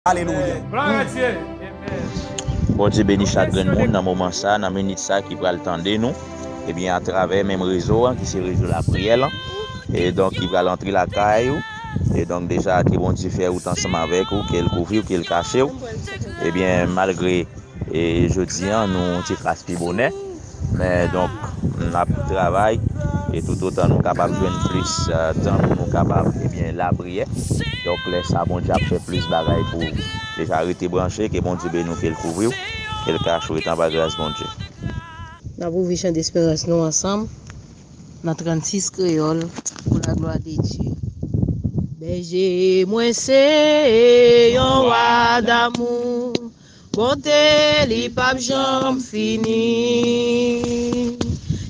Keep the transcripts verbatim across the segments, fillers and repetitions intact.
Alelouya. Glwa a Dye. Amen. Bondye beni chak grenn moun nan moman sa, nan minit sa ki pral tande nou. Ebyen, atravè menm rezo an, ki se rezo lapriyè lan. E donk, ki pral antre lakay ou. E donk, deja, ke Bondye fè wout ansanm avèk ou, ke l kouvri w, ke l kache w. Ebyen, malgre, e jodi an, nou te fas pi bonè. Men, donk, n ap travay. E toutotan nou kapab jwenn plis, eh, tan pou nou kapab, ebyen, lapriyè. Donk, lè sa, Bondye ap fè plis bagay pou ou. Deja rete branche, ke Bondye beni w, ke l kouvri w, ke l kache w, rete anba gras Bondye. N ap ouvri chan desperans nou ansanm nan trannsis kreyòl pou laglwa de Dye. Bèje mwen se yon wa damou, bonte li p ap janm fini.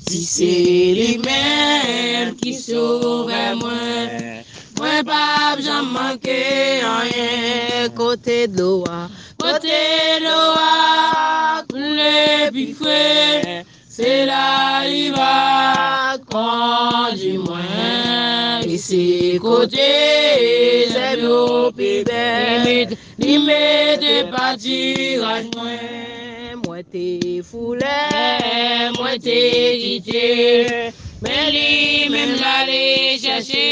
Si se li menm ki sovè mwen, mwen p ap janm manke anyen. Kote dlo a, kote dlo a koule pi fre, se la li va kondi mwen. E se kote zèb yo pi bèl, li mete patiraj mwen. Mwen te foule, mwen te kite, men li menm l ale chèche.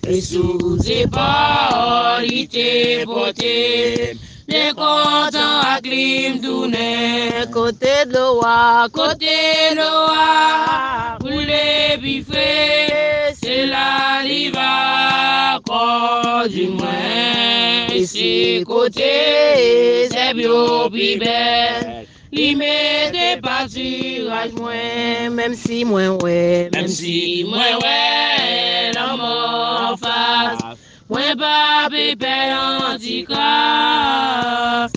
E sou zepòl li te pote m, te kontan ak li m tounen. Kote dlo a, kote dlo a koule pi fre, se la li va kondi mwen. E se kote zèb yo pi bèl, li mete patiraj mwen. Menm si mwen wè, menm si mwen wè lanmò anfas, mwen p ap pè anti kras.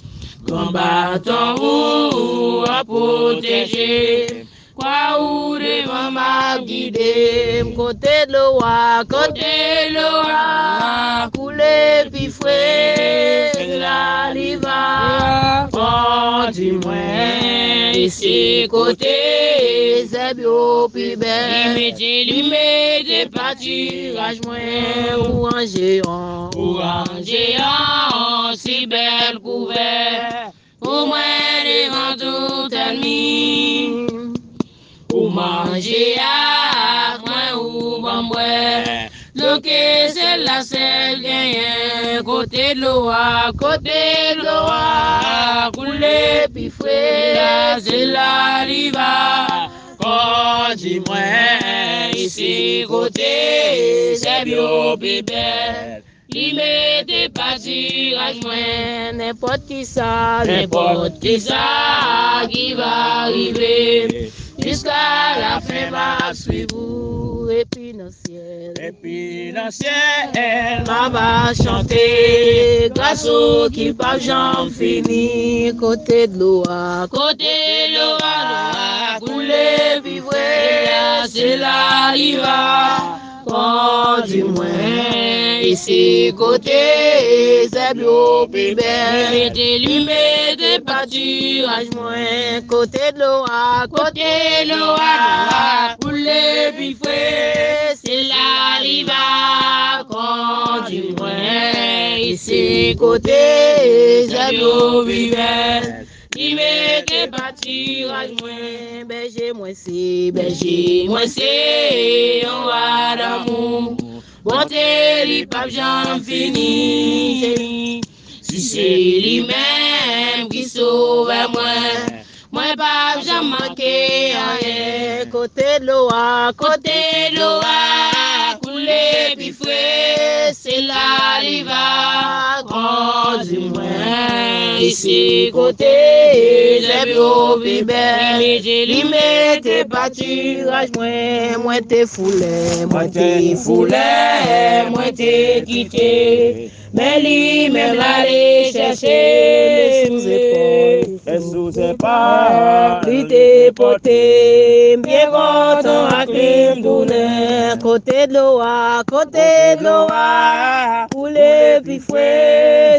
Gran baton ou ap pwoteje m, kwa ou devan m ap gide m. Kote dlo a, kote dlo a koule pi fre, se la li va kondi mwen. E se kote zèb yo pi bèl, li mete, li mete patiraj mwen. Ou ranje yon, ou ranje yon si bèl kouvè pou mwen devan tout ènmi. Ou manje ak mwen, ou ban m bwè dlo ke sèl la sèl genyen. Kote dlo a, kote dlo a koule pi fre, se la li va kondi mwen. E se kote zèb yo pi bèl, li mete patiraj mwen. Nenpòt kisa, nenpòt kisa ki va rive, jiska lafen m ap swiv ou. Epi nan syèl, epi nan syèl m ap chante gras ou ki p ap janm fini. Kote dlo a, kote dlo a koule pi fre, se la li va kondi mwen. E se kote zèb yo pi bèl, li mete patiraj mwen. Kote dlo a, kote dlo a koule pi fre, se la li va kondi mwen. E se kote zèb yo pi bèl, li mete patiraj mwen. Bèje mwen se, bèje mwen se yon wa damou, bonte li p ap janm fini. Si se li menm ki sovè mwen, mwen p ap janm manke anyen. Kote dlo a, kote dlo a koule pi fre, se la li va kondi mwen. E se kote zèb yo pi bèl, li mete patiraj mwen. Mwen te foule, mwen te foule, mwen te kite, men li menm l ale chèche m sou zepòl. E sou zepòl li te pote m, byen kontan ak li m tounen. Kote dlo a, kote dlo a koule pi fre,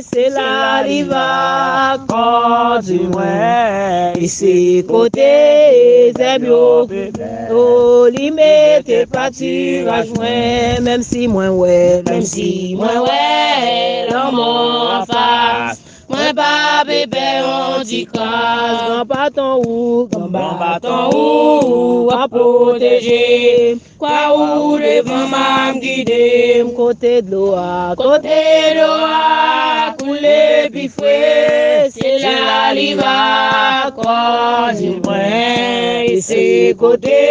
se la Li va kondui mwen, e se kote zèb yo pi bèl. O, li mete patiraj mwen, menm si mwen wè, menm si mwen wè lanmò anfas. Mwen pa pe pè yon ti kras, gran baton ou, gran baton ou, w ap pwoteje m. Kwa ou devan m ap gide m kote dlo a, kote dlo a koule pi fre, se la li va kondui mwen, e se kote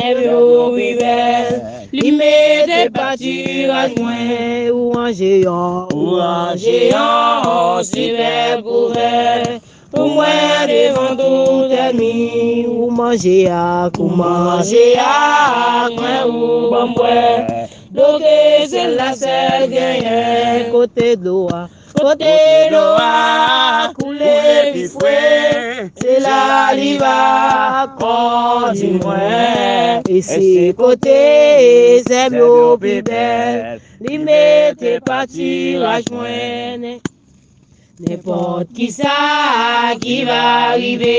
zèb yo pi bèl. Li mete patiraj mwen, ou an jeyan, ou an jeyan, on sipè kouvè. Pou mwen devan tout ènmi, ou manje ak, ou manje ak mwen, ou ban m bwè. Dlo ke sèl la sèl genyen, kote dlo a, kote dlo a koule pi fre, se la li va kondui mwen. E se kote zèb yo pi bèl, li mete patiraj mwen. Nenpòt kisa ki va rive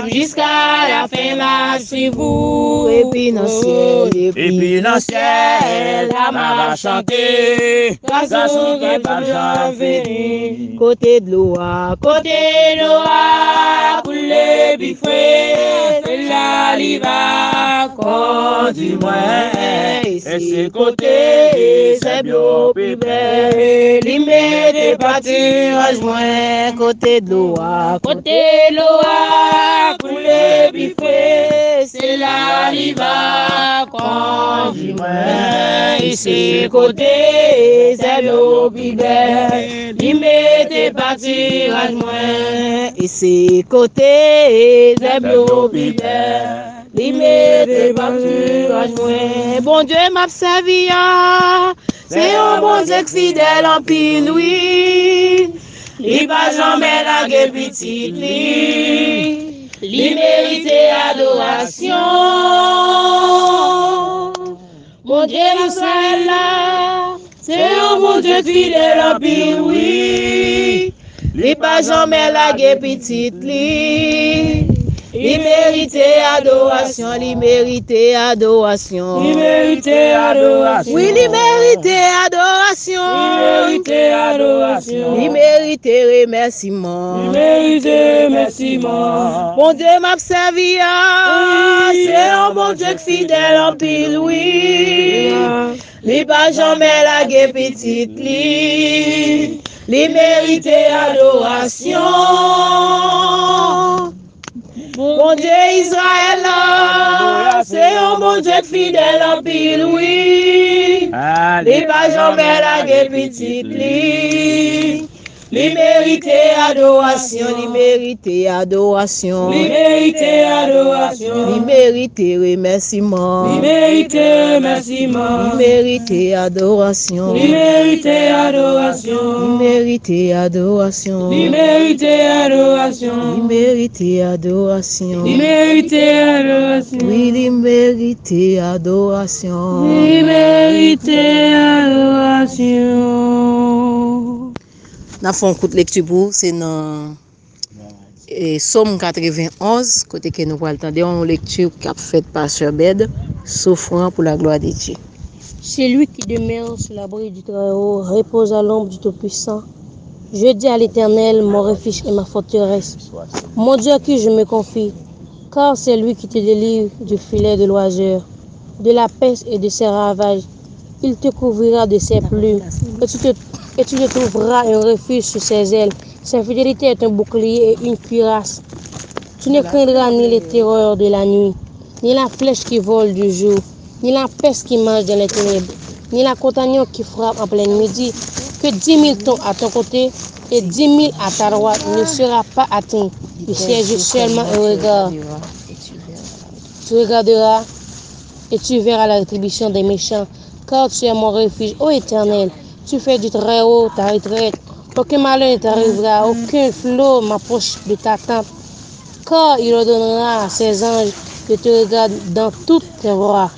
m, jiska lafen m ap swiv ou. Epi nan syèl, epi nan syèl la m ap chante, gras ou ki p ap janm fini. Kote dlo a, kote dlo a koule pi fre, se la li va kondui mwen. E se kote zèb yo pi bèl, li mete patiraj mwen. Kote dlo a, kote dlo a koule pi fre, se la li va kondui mwen. E se kote zèb yo pi bèl, li mete patiraj mwen. E se kote zèb yo pi bèl, li mete patiraj mwen. Bondye m ap sèvi a, se yon Bondye k fidèl anpil, wi. Li pa janmen lage pitit li. Li merite adorasyon. Bondye Izrayèl la, se yon Bondye k fidèl anpil, wi. Li pa janmen lage pitit li. Li merite adorasyon, li merite adorasyon. Li merite adorasyon. Wi, li merite adorasyon. Li merite adorasyon. Li merite remèsiman. Li merite remèsiman. Bondye m ap sèvi a, wi, se yon Bondye k fidèl anpil, wi. Li pa janmen lage pitit li. Li merite adorasyon. Bondye Izrayèl la, se yon Bondye k fidèl anpil, wi. Li pa janmen lage pitit li. Li merite adorasyon, li merite adorasyon. Li merite adorasyon. Li merite remèsiman. Li merite remèsiman. Li merite adorasyon. Li merite adorasyon. Li merite adorasyon. Li merite adorasyon. Li merite adorasyon. Li merite adorasyon. Wi, li merite adorasyon. Li merite adorasyon. N ap fè yon kout lekti pou ou, se nan, e, Sòm katrevenonz, kote ke nou pral tande yon lekti k ap fèt pa Sè Bèd, Souffrant pour la gloire de Dieu. Celui qui demeure sous l'abri du Très-Haut repose à l'ombre du Tout-Puissant. Je dis à l'Éternel, mon refuge et ma forteresse, mon Dieu à qui je me confie, car c'est lui qui te délivre du filet de l'oiseleur, de la peste et de ses ravages. Il te couvrira de ses plumes, et tu te, et tu te trouveras un refuge sous ses ailes. Sa fidélite est un bouclier et une cuirasse. Tu ne craindras ni les terreurs de la nuit, ni la flèche qui vole de jour, ni la peste qui marche dans les ténèbres, ni la contagion qui frappe en plein midi. Que dix mille tombent à ton côté et dix mille à ta droite, ne sera pas atteint. Tu sais juste seulement un regard. Tu regarderas et tu verras la rétribution des méchants, car tu es mon refuge, ô Éternel. Tu fais du Très-Haut ta retraite. Aucun malheur ne t'arrivera, aucun fléau n'approche de ta tente. Car il ordonnera à ses anges de te regarder dans toutes tes voies.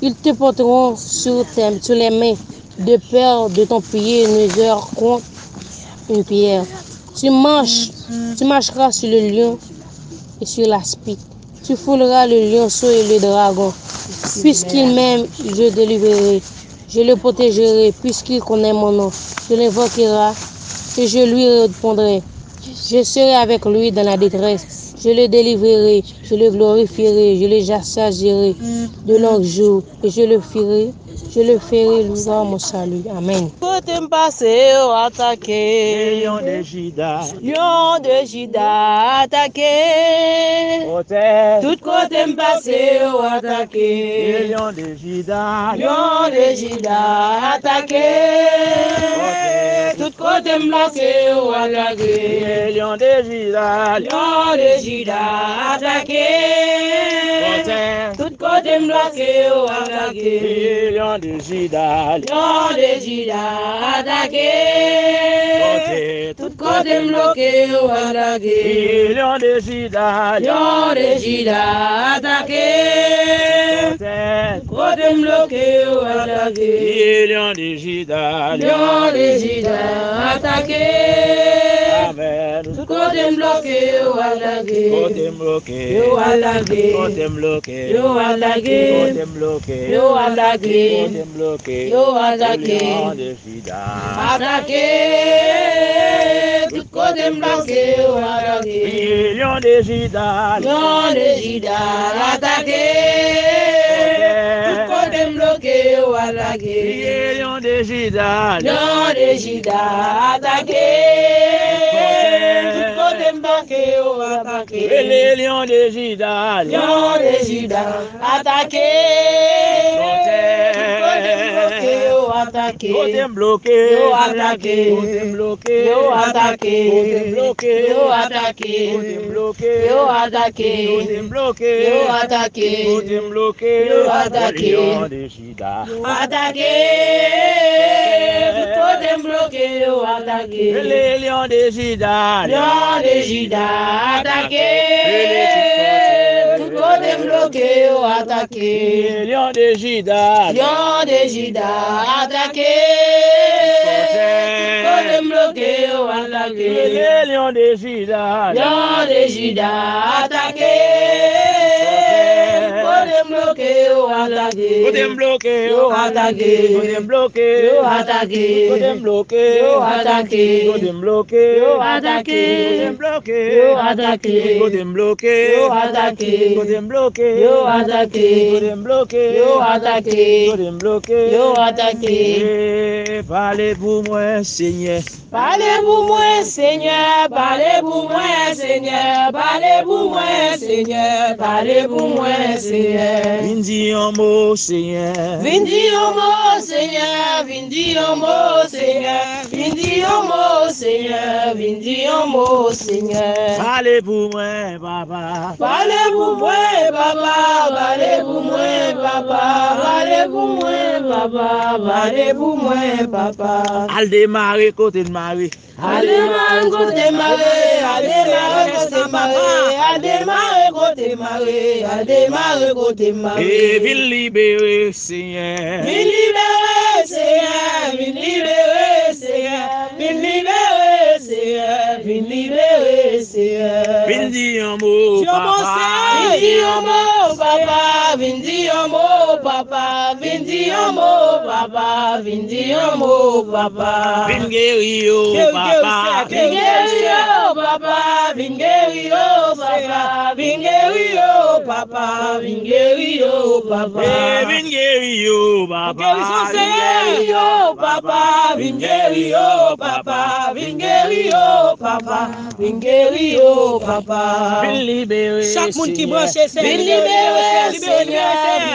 Ils te porteront sur tes, sur les mains, de peur de ton pied ne se heurte contre une pierre. Tu manges, tu marcheras sur le lion et sur l'aspic. Tu fouleras le lionceau et le dragon, puisqu'il m'aime, je délivrerai. Je le protégerai, puisqu'il connaît mon nom. Je l'invoquera et je lui répondrai. Je serai avec lui dans la détresse. Je le délivrerai, je le glorifierai, je le rassasierai de longs jours, et je le ferai, je le ferai louer mon salut. Amen. Kote m pase, yo atake. Lyon de Jida. Lyon de Jida atake. Tout kote m pase, yo atake. Lyon de Jida. Lyon de Jida atake. Tout kote m pase, yo atake. Lyon de Jida. Lyon de Jida atake. Tout kote m pase, yo atake. Lyon de Jida. Lyon de Jida atake. Tout kote m bloke, yo atake. Lyon de Jida. Lyon de Jida atake. Kote m bloke, yo atake. Lyon de Jida. Lyon de Jida atake. Amen. Tout kote m bloke, yo atake. Kote m bloke. Yo atake. Kote m bloke. Yo atake. Kote m bloke. Yo atake. Kote m bloke. Yo atake. Lyon de Jida. Atake. Tout kote m bloke, yo atake. Lyon de Jida. Lyon de Jida atake. Tout kote m bloke, yo atake. Lyon de Jida. Lyon de Jida atake. Tout kote m bloke, yo atake. Rele Lyon de Jida. Lyon de Jida atake. Tout kote m bloke, yo atake. Kote m bloke. Yo atake. Kote m bloke. Yo atake. Kote m bloke. Yo atake. Kote m bloke. Yo atake. Kote m bloke. Yo atake. Kote m bloke. Yo atake. Lyon de Jida. Atake. Tout kote m bloke, yo atake. Rele Lyon de Jida. Lyon de Jida atake. Tout kote m bloke, yo atake. Lyon de Jida. Lyon de Jida atake. Tout kote m bloke, yo atake. Lyon de Jida. Lyon de Jida atake. Kote m bloke, yo atake. Kote m bloke, yo atake. Kote m bloke, yo atake. Kote m bloke, yo atake. Kote m bloke, yo atake. Kote m bloke, yo atake. Kote m bloke, yo atake. Kote m bloke, yo atake. Kote m bloke, yo atake. Kote m bloke, yo atake. Pale pou mwen, Senyè. Pale pou mwen, Senyè, pale pou mwen, Senyè, pale pou mwen, Senyè, pale pou mwen, Senyè. Vin di yon mo, Senyè. Vin di yon mo, Senyè, vin di yon mo, Senyè, vin di yon mo, Senyè, vin di yon mo, Senyè. Pale pou mwen, Papa. Pale pou mwen, Papa, pale pou mwen, Papa, pale pou mwen, Papa, pale pou mwen, Papa. Al demare kote l mare. Al demare kote mare, al demare kote mare, al demare kote mare, al demare kote mare. E vin libere, Senyè. Vin libere, Senyè, vin libere, Senyè, vin libere, Senyè, vin libere, Senyè. Vin di yon mo, Papa. Vin di yon mo, Papa, vin di yon mo, Papa, vin di yon mo, Papa, vin di yon mo, Papa. Vin geri yo, Papa. Vin geri yo, Papa, vin geri yo, Papa, vin geri yo, Papa, vin geri yo, Papa. Vin geri yo, Papa. Vin geri yo, Papa, vin geri yo, Papa, vin geri yo, Papa. Vin geri yo, Papa. Vin libere, chak moun ki branche, Senyè. Vin libere, Senyè.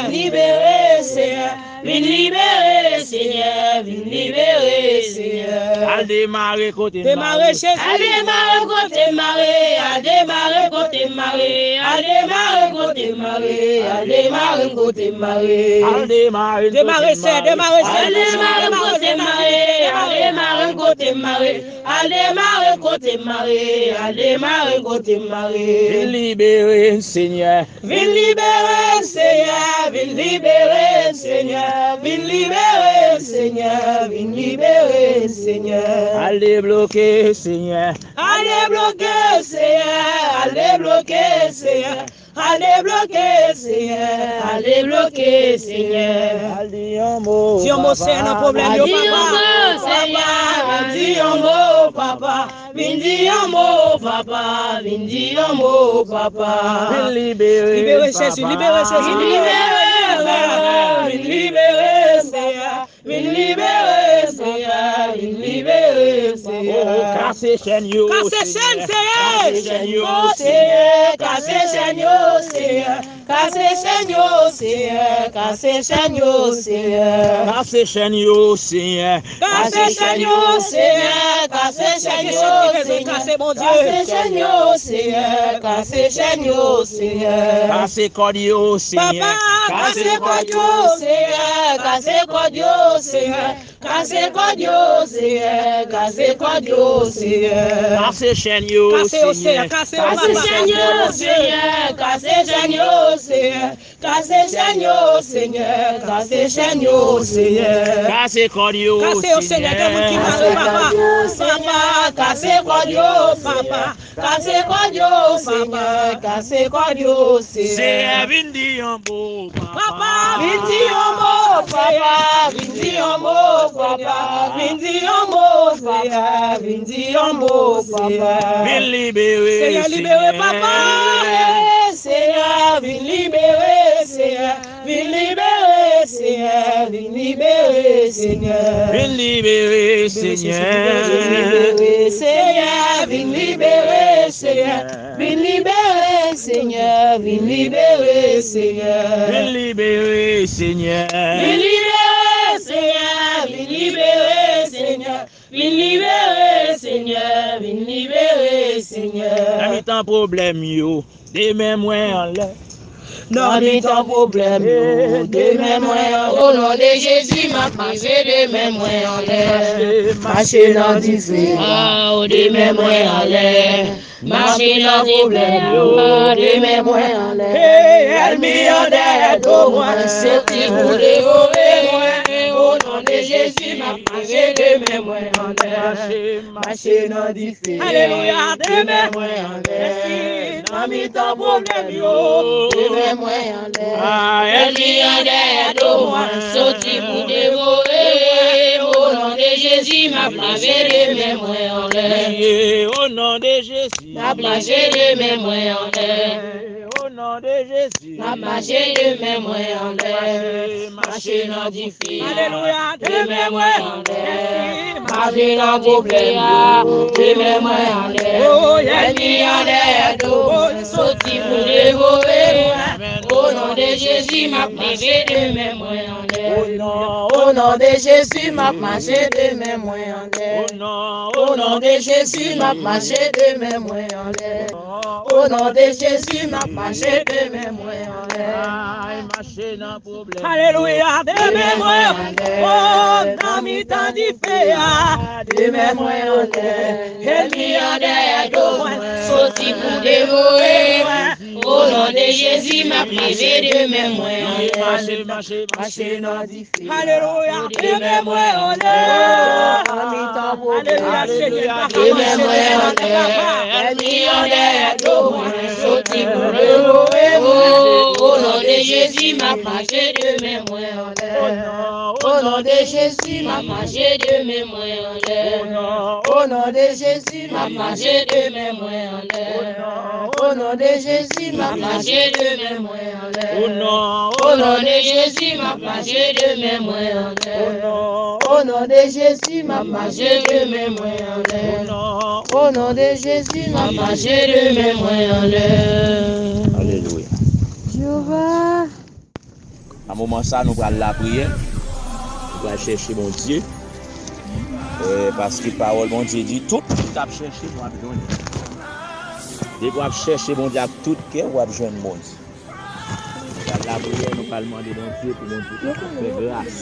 Vin libere, Senyè. Vin libere, Senyè. Vin libere, Senyè. Al demare kote mare. Demare, Jezi. Al demare kote mare. Al demare kote mare. Al demare kote mare. Al demare kote mare. Al demare kote mare. Demare, Senyè. Demare, Senyè. Al demare kote mare. Al demare kote Kote m mare, al demare kote m mare, al demare kote m mare. Vin libere m, Senyè. Vin libere m, Senyè, vin libere m, Senyè, vin libere m, Senyè, vin libere m, Senyè. Al debloke, Senyè. Al debloke, Senyè, al debloke, Senyè. Al debloke, Senyè, al debloke, Senyè. Al di yon mo, Di yon mo, Senyè, nan pwoblèm yo, papa. Al di yon mo, Senyè, al di yon mo, papa. Vin di yon mo, papa. Vin di yon mo, papa. Vin libere, Libere, Jezi, papa. Libere, Jezi, libere. Vin libere, Senyè. Vin libere, Senyè, vin libere, Senyè. Oh, kase chèn yo, Kase chèn, Senyè. Kase chèn yo, Senyè. Kase chèn yo, Senyè. Kase chèn yo, Senyè. Kase chèn yo, Senyè. Kase chèn yo, Senyè. Kase chèn yo, Senyè. Kase chèn yo, Senyè. Kase, Bondye. Kase chèn yo, Senyè. Kase chèn yo, Senyè. Kase kòd yo, Senyè. Papa, kase kòd yo, Senyè. Kase kòd yo, Senyè. Kase kòd yo, Senyè, kase kòd yo, Senyè. Kase chèn yo, Kase yo, Senyè. Senyè, kase yo, Kase papa. Chèn yo, Senyè, kase chèn yo, Senyè. Kase chèn yo, Senyè, kase chèn yo, Senyè. Kase kòd yo, Kase yo, Senyè, gen moun ki mare, papa. Papa, kase kòd yo, papa. Kase kòd yo, Senyè, kase kòd yo, Senyè. Senyè, vin di yon mo, papa. Vin di yon mo, papa. Vin di yon mo, papa. Vin di yon mo, Senyè. Vin di yon mo, papa. Vin libere, Senyè, libere, papa. Senyè, vin libere, Senyè. Vin libere, Senyè, vin libere, Senyè. Vin libere, Senyè. Vin libere, Senyè, vin libere, Senyè. Vin libere, Senyè, vin libere, Senyè. Vin libere, Senyè. Vin libere, Senyè, vin libere, Senyè. Vin libere, Senyè, vin libere, Senyè. Nan mitan pwoblèm yo, de men mwen anlè. Nan mitan pwoblèm yo, de men mwen anlè. O non de Jezi, m ap mache de men mwen anlè. Mache nan dife a, o de men mwen anlè. Mache nan pwoblèm yo, de men mwen anlè. Ènmi an dèyè do mwen, soti pou devore mwen. O non de Jezi, m ap mache de men mwen anlè. Mache nan dife a, Alelouya, de men mwen anlè. Nan mitan pwoblèm yo, de men mwen anlè. Ènmi an dèyè do mwen, soti pou devore. O non de Jezi, m ap mache de men mwen anlè. O non de Jezi. M ap mache de men mwen anlè. O non de Jezi. M ap mache de men mwen anlè. Mache, mache nan dife a. Alelouya. De men mwen anlè. Mache nan pwoblèm yo. De men mwen anlè. Ènmi an dèyè do mwen, soti pou devore mwen. O non de Jezi, m ap mache de men mwen anlè. O non, o non de Jezi, m ap mache de men mwen anlè. O non, o non de Jezi, m ap mache de men mwen anlè. O non de Jezi, m ap mache de men mwen anlè. Ay, mache nan pwoblèm. Alelouya, de men mwen anlè. O, nan mitan dife a, de men mwen anlè. Ènmi an dèyè do mwen, soti pou devore mwen. O non de Jezi, m ap mache de men mwen anlè. Mache, mache, mache nan dife. Alelouya. De men mwen anlè. Nan mitan pwoblèm. Alelouya, Senyè. De men mwen anlè. Ènmi an dèyè do mwen, soti pou devore mwen. O non de Jezi, m ap mache de men mwen anlè. O non de Jezi, m ap mache de men mwen anlè. O non de Jezi, m ap mache de men mwen anlè. O non de Jezi, m ap mache de men mwen anlè. O non, o non de Jezi, m ap mache de men mwen anlè. O non, o non de Jezi, m ap mache de men mwen anlè. O non, o non de Jezi, m ap mache de men mwen anlè. Alelouya. Jewova. Nan moman sa, nou pral lapriyè. Nou pral chèche Bondye. Eh, paske pawòl Bondye di, tout moun k ap chèche m, w ap jwenn. Depi w ap chèche Bondye ak tout kè w, w ap jwenn Bondye. Nou pral lapriyè, nou pral mande Bondye pou Bondye kapab fè gras.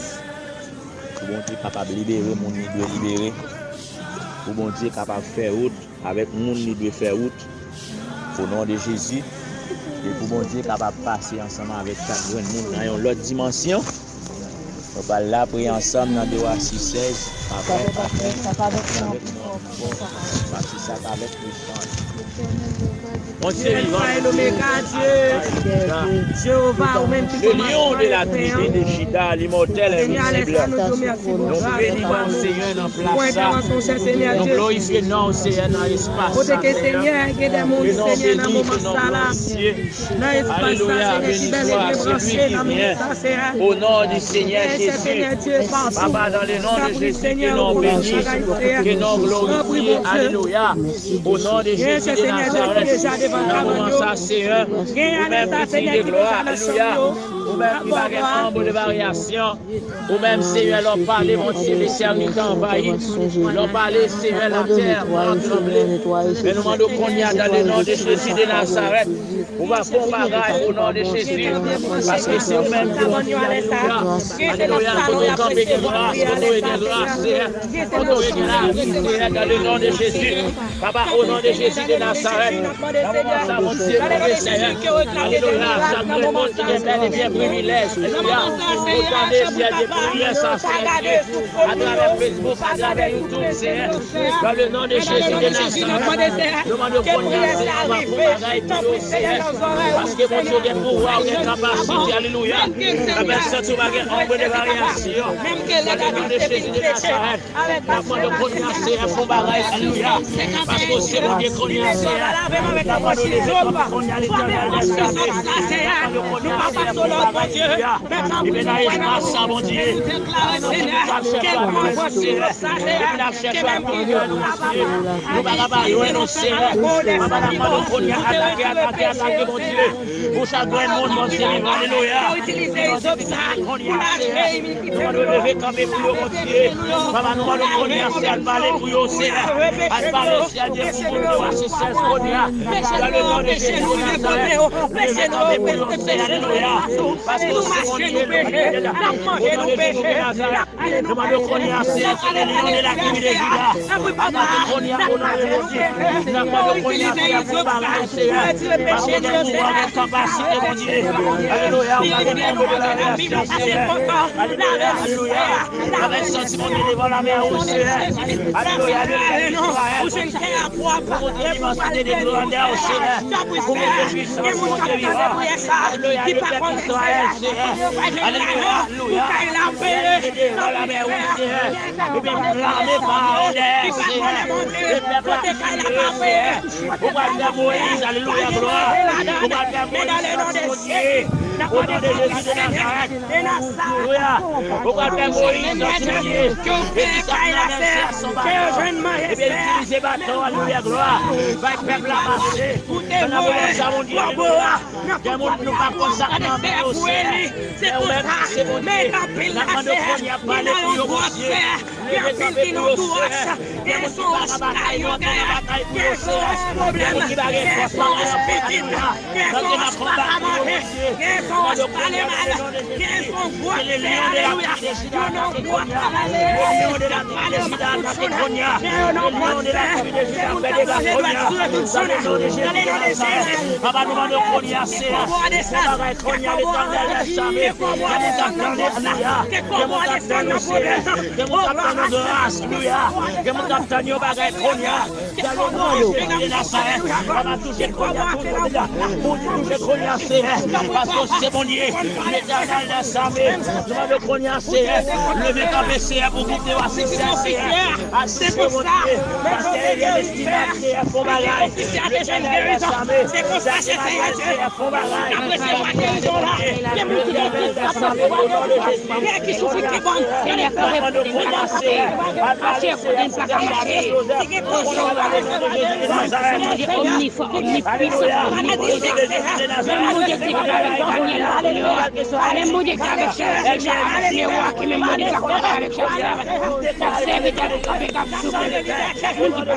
Pou Bondye kapab libere moun li dwe libere. Pou Bondye kapab fè wout avèk moun li dwe fè wout, o non de Jezi, e pou Bondye kapab pase ansanm avèk chak grenn moun nan yon lòt dimansyon. Nou pral la priye ansanm nan de Wa sis sèz. Amen, amen. Avèk nou ankò, pati sa avèk nou. Bondye vivan. Alfa e Omega, Dye. Jewova, ou menm ki kòmanse e fen an. Le Lion de la tribu de Juda, l'immortel, invisible. Nou beni w, Senyè, nan plas sa. Nou glorifye non w, Senyè, nan espas sa, Senyè. Ke non w beni, ke non w glorifye. Alelouya, beni swa, se li ki vyen. O non di Senyè Jezi. Papa, dans le nom de Jésus, ke non w beni, ke non w glorifye. Alelouya. O non de Jezi de Nazarèt, nan moman sa, Senyè, ou menm ki digne de glwa, alelouya, ou menm ki pa gen onbo de varyasyon, ou menm, Senyè, lè w pale, Bondye, letènite anvayi, lè w pale, Senyè, latè ap tranble. Men nou mande w kounye a, dans le nom de Jésus de Nazareth, ou va fè yon bagay, o non de Jezi, paske se ou menm ki Bondye, alelouya. Alelouya, kote w kanpe gen gras, kote w ye gen gras, Senyè. Kote w ye gen lavi, Senyè, dans le nom de Jésus. Papa, o non de Jezi de Nazarèt, nan moman sa, Bondye, Bondye, Senyè, alelouya, chak grenn moun ki gen bèl e byen privilèj, alelouya, pou tande, Senyè, de priyè sa, Senyè, atravè Facebook, atravè YouTube, Senyè, dans le nom de Jésus de Nazareth, nou mande w kounye a, Senyè, ou va fè yon bagay pou yo, Senyè, paske, Bondye, ou gen pouvwa, ou gen kapasite, alelouya, avèk santi w pa gen onbo de varyasyon, dans le nom de Jésus de Nazareth. N ap mande w kounye a, Senyè, fè yon bagay, alelouya. Paske w se Bondye kounye a, Senyè. N ap mande w leve kanpe kounye a, Letènèl dèzame. N ap mande w kounye a, Senyè, fè yon bagay, alelouya. Libere nan espas sa, Bondye. Paske nou pa chèche adorasyon, Senyè. Epi n ap chèche adorasyon, Bondye. Nou pa ka pa jwenn ou, Senyè. Papa, n ap mande w kounye a, atake, atake, atake, Bondye. Pou chak grenn moun, Bondye vivan, alelouya. Itilize Izop sa pou lave imilite nou. Nou mande w leve kanpe pou yo, Bondye. Papa, nou mande w kounye a, Senyè, al pale pou yo, Senyè. Al pale, Senyè, de pou moun yo asistans kounye a. Dans le nom de Jésus de Nazareth, leve kanpe pou yo, Senyè, alelouya. Paske w se Bondye, nou pa gen lòt. O non de Jezi de Nazareth. Nou mande w kounye a, Senyè, ke le Lion de la tribu de Juda atake kounye a, o non de Jezi. N ap mande w kounye a, Senyè, fè yon bagay, Senyè. Paske w gen pouvwa, w gen kapasite, Bondye. Alelouya, ou pa gen onbo de varyasyon, Senyè. Alelouya, alelouya. Avèk santi, Bondye, devan lame a ou, Senyè. Alelouya, alelouya, Izrayèl, Bondye. Pou Bondye, imansite de grandè ou, Senyè. Pou montre pwisans, Bondye vivan. Alelouya, le pèp Izrayèl, Senyè. Alelouya, alelouya. Senyè, ki te devan lame a ou, Senyè. Epi lame pa ou dèyè, Senyè. Le pèp la kriye, Senyè. Ou pral fè Moyiz, alelouya, glwa. Ou pral fè Moyiz sòti, Bondye. O non de Jezi de Nazarèt. Alelouya. Ou pral fè Moyiz sòti, Bondye. Epi sa k nan men l, se a son baton. Epi l itilize baton, alelouya, glwa. Bay pèp la mache. Nan moman sa, Bondye, alelouya. Gen moun nou pa konn sa k nan men yo, Senyè. Men ou menm ki se Bondye. N ap mande w kounye a, pale pou yo, Bondye. Leve kanpe pou yo, Senyè. Gen moun ki pa ka batay, nou antre nan batay pou yo, Senyè. Gen moun ki pa gen fòs, papa, yo fè, alelouya. Bondye, n ap konbat pou yo, Bondye. N ap mande w kounye a, nan le non de Jezi, ke le Lion de la tribu de Juda atake kounye a. Le Lion de la tribu de Juda atake kounye a. Le Lion de la tribu de Juda fè dega kounye a. Dans le nom de Jésus de Nazareth. Papa, nou mande w kounye a, Senyè. Fè yon bagay kounye a, Letènèl dèzame. Gen moun k ap tann ou, alelouya. Gen moun k ap tann ou, Senyè. Gen moun k ap tann ou gras, alelouya. Gen moun k ap tann yon bagay kounye a. Dans le nom de Jésus de Nazareth. Papa, touche kounye a, touche kounye a. Bondye, touche kounye a, Senyè. Paske w se Bondye. Letènèl dèzame. Nou mande w kounye a, Senyè. Leve kanpe, Senyè, pou kite w asistans, Senyè. Asiste, Bondye. Pastè Eliel Estival, Senyè, fè yon bagay. Letènèl dèzame. Dèzame, Senyè, fè yon bagay. Letènèl dèzame, o non de Jezi. Senyè, kanpe kote m pa ka mache. Mache kote m pa ka mache. Bondye omnifò, omnipwisan, omnipotan. Bondye ki te ka avèk Danyèl. Alelouya. Bondye ki te avèk Chadrak, Mechak, Abèdnego, ki menm Bondye sa k te avèk Chadrak, Mechak, Abèdnego, k ap sèvi tèt kanpe, k ap soufle. Moun ki pa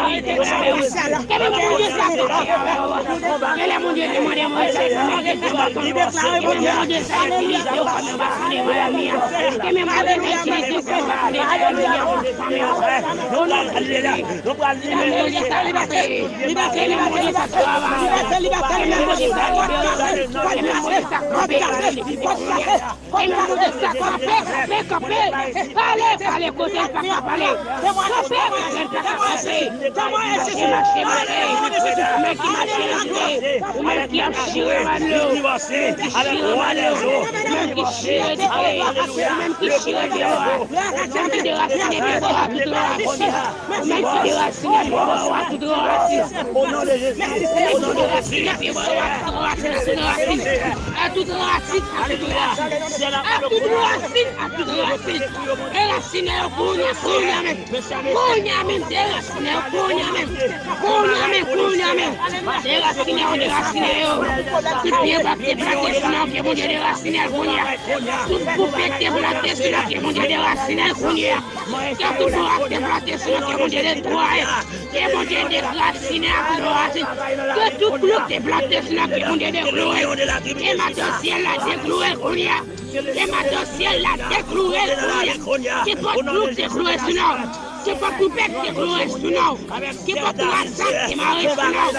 otorite nan men w. Kenbe men Bondye sa, kenbe men Bondye sa, kenbe men Bondye sa, itilize yo kòm yon baton devan lami an. Kenbe men Bondye sa, itilize yo kòm yon baton devan lami an. Kenbe men Bondye sa, libète. Libète, libète, libète, libète, libète, libète, libète, libète, libète, libète, libète, libète, libète, libète, kanpe, kanpe, kanpe, pale, pale kote l pa ka pale. Kanpe kote l pa ka kanpe. Ou menm ki mache mare, ou menm ki mache rete, ou menm ki ap chire manno, ou menm ki chire manno, ou menm ki chire dike, ou menm ki chire deyò a, ou menm ki derasine pye bò a tout rasis. Ou menm ki derasine pye bò a tout rasis. Ou menm ki derasine pye bò a tout rasis, tout rasis. A tout rasis, a tout rasis. A tout rasin, a tout rasin. Derasine yo kounye a, kounye a menm. Kounye a menm, derasine yo kounye a menm. Kounye a menm, kounye a menm. Derasine yo, derasine yo. Tout pye bwa k te plante sou nan ke Bondye derasine l kounye a. Tout bouk pye k te plante sou nan ke Bondye derasine l kounye a. Ke tout bwa k te plante sou nan ke Bondye detwaye. Ke Bondye derasine ak tout rasin. Ke tout klou k te plante sou nan ke Bondye dekloure. Ke mato syèl la dekloure kounye a. Ke mato syèl la dekloure kounye a. Kenpòt klou k te kloure sou nan. Kenpòt koupèt k te kloure sou nan. Kenpòt twa zam k te mare sou nan.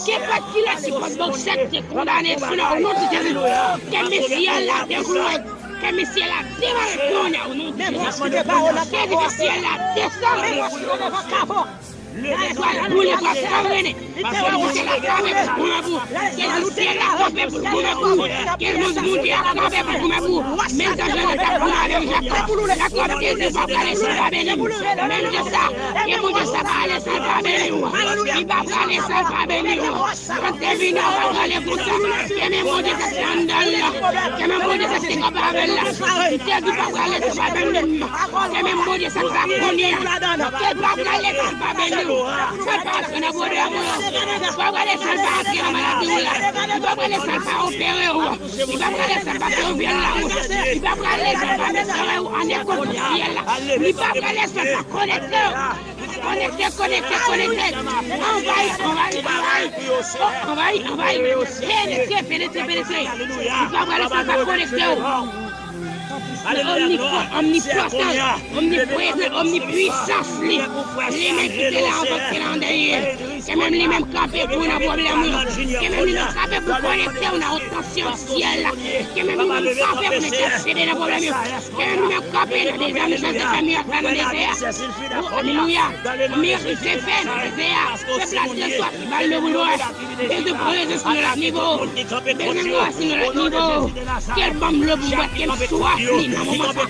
Kenpòt kilòt, kenpòt bòksèt k te kondane sou nan. O non de Jezi. Ke syèl la dekloure. Ke syèl la demare kounye a o non de Jezi. Ke syèl la desann. Pral boule, pral gangrennen. Ke syèl la kanpe pou goumen pou. Ke syèl la kanpe pou goumen pou. Ke moun moun di a kanpe pou goumen pou. Menm jan Jewova t ap goumen avèk Jakòb. Jakòb te di pa prale san pa beni. Menm jan sa, ke Bondye sa prale san pa beni w. Li pa prale san pa beni w. Kòm te vini an pa prale konsa. Ke men Bondye sa te anndan l la. Ke men Bondye sa te kanpe avè l la. Li te di pa prale san pa beni m. Ke men Bondye sa sa kounye a. Ke pa prale san pa beni w. San pa antre nan pwoblèm ou yo. Pa prale san pa antre nan maladi w la. Li pa prale san pa opere w. Li pa prale san pa fè w vye la w. Li pa prale san pa met zòrèy ou an ekòt syèl la. Li pa prale san pa konekte w. Konekte, konekte, konekte. Anvayi, anvayi, anvayi. Oh, anvayi, anvayi. Penetre, penetre, penetre. Li pa prale san pa konekte w. Omnipò, omnipotan, omniprezan, omnipwisans li. Li menm ki te la anvan, ki te la an dènye. Ke menm li menm kanpe pou w nan pwoblèm ou yo. Ke menm li menm kanpe pou konekte w nan otansyon syèl la. Ke menm li menm kanpe pou entèsede nan pwoblèm yo. Ke menm li menm kanpe nan dezòm jan de fè mirak la nan dezè a. Oh, alelouya. Mirak li te fè nan dezè a. Pèp la te swaf, li ba l dlo pou l bwè. Bezwen prezans nan lòt nivo. Bezwen gras nan lòt nivo. Ke l ban m dlo pou m bwè, ke m swaf li nan moman sa.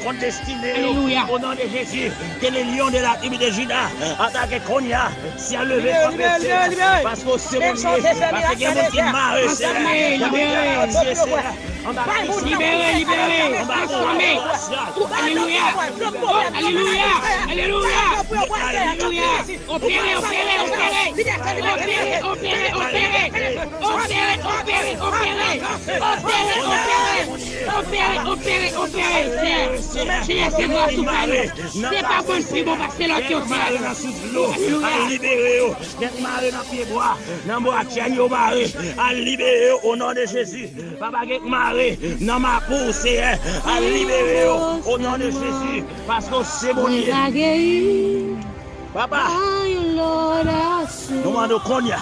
Alelouya. Au nom de Jésus, que le lion de la tribu de Juda atake kounye a. Syèl leve, frape syèl. Paske w se Bondye. Paske gen moun ki mare syèl la. Libere, libere, libere, transfòme. Alelouya. Alelouya. Alelouya. Alelouya. Opere, opere, opere. Opere, opere, opere. Opere, opere, opere. Opere, opere. Opere, opere, opere. Senyè, Senyè, se gras ou fè nou. Se pa konn pi bon pase lòt yo, Senyè. Alelouya. Al libere yo. Nèg mare nan pyebwa, nan bwa chèn yo mare. Al libere yo, au nom de Jésus. Papa, gen k mare nan mapou, Seyè. Al libere yo, au nom de Jésus. Paske w se Bondye. Papa, nou mande w kounye a.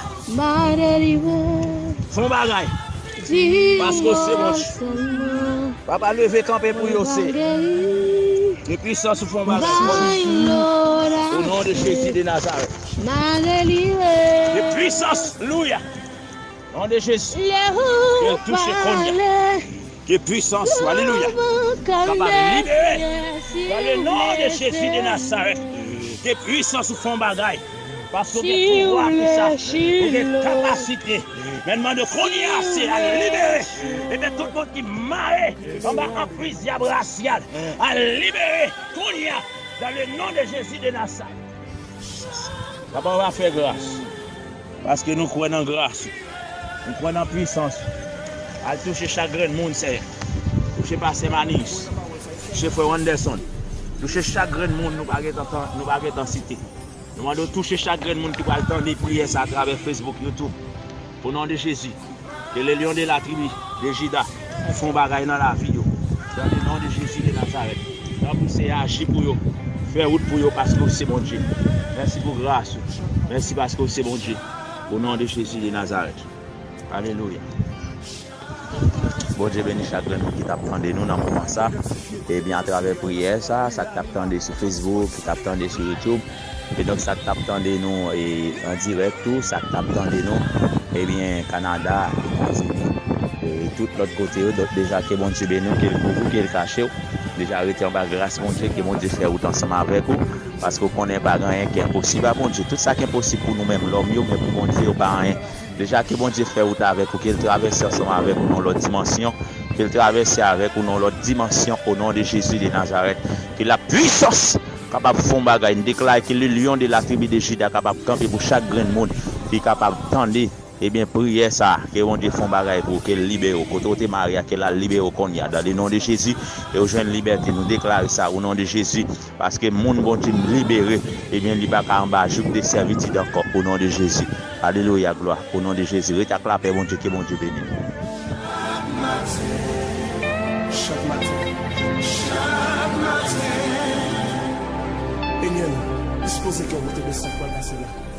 Fè yon bagay. Paske w se Bondye. Papa, leve kanpe pou yo, Seyè. Ke pwisans ou fè yon bagay. Au nom de Jésus de Nazareth. Ke pwisans, alelouya. Au nom de Jésus. Ke l touche kounye a. Ke pwisans ou, alelouya, kapab libere. Dans le nom de Jésus de Nazareth. Ke pwisans ou fè yon bagay. Paske w gen pouvwa pou sa. Ou gen kapasite. Men mande kounye a, se al libere. Ebyen, tout moun ki mare anba anpriz dyab rasyal, al libere kounye a, dans le nom de Jésus de Nazareth. Papa, w ap fè gras. Paske nou kwè nan gras ou. Nou kwè nan pwisans ou. Al touche chak grenn moun, Seyè. Touche pastè Manich. Touche frè Wanderson. Touche chak grenn moun nou pa gentan, nou pa gentan site. Nou mande w touche chak grenn moun ki pral tande priyè sa atravè Facebook, YouTube. O non de Jezi, ke le Lion de la tribi de Jida fè yon bagay nan lavi yo. Dan le non de Jezi de Nazarèt. Tanpri Seyè, aji pou yo. Fè wout pou yo paske w se Bondye. Mèsi pou gras ou. Mèsi paske w se Bondye. O non de Jezi de Nazarèt. Alelouya. Bondye beni chak grenn moun ki t ap tande nou nan moman sa. Ebyen, atravè priyè sa, sa k t ap tande sou Facebook, ki t ap tande sou YouTube, e donk sa k t ap tande nou e, an dirèk tou, sa k t ap tande nou, ebyen, Kanada, Etazini, e tout lòt kote yo. Donk, deja, ke Bondye beni w, ke l kouvri w, ke l kache w. Deja, rete anba gras Bondye, ke Bondye fè wout ansanm avèk ou, paske w konnen pa gen anyen ki enposib a Bondye. Tout sa ki enposib pou nou menm lòm yo, men pou Bondye, yo pa anyen. Deja ke Bondye fè wout avèk ou, ke l travèse ansanm avèk ou nan lòt dimansyon, ke l travèse avèk ou nan lòt dimansyon, o non de Jezi de Nazarèt, ke lapwisans kapab fè yon bagay. Nou deklare ke le Lion de la tribi de Jida kapab kanpe pou chak grenn moun ki kapab tande, ebyen, priyè sa, ke Bondye fè yon bagay pou ou, ke l libere w. Kote w te mare a, ke l al libere w kounye a, dan le non de Jezi, e w jwenn libète. Nou deklare sa, o non de Jezi. Paske moun Bondye libere, ebyen, li pa ka anba jouk de sèvitid ankò, o non de Jezi. Alelouya, glwa, o non de Jezi. Rete ak lapè Bondye, ke Bondye beni w. Chak maten. Chak maten. Enyen, dispoze kè w pou tande sa k pral pase la.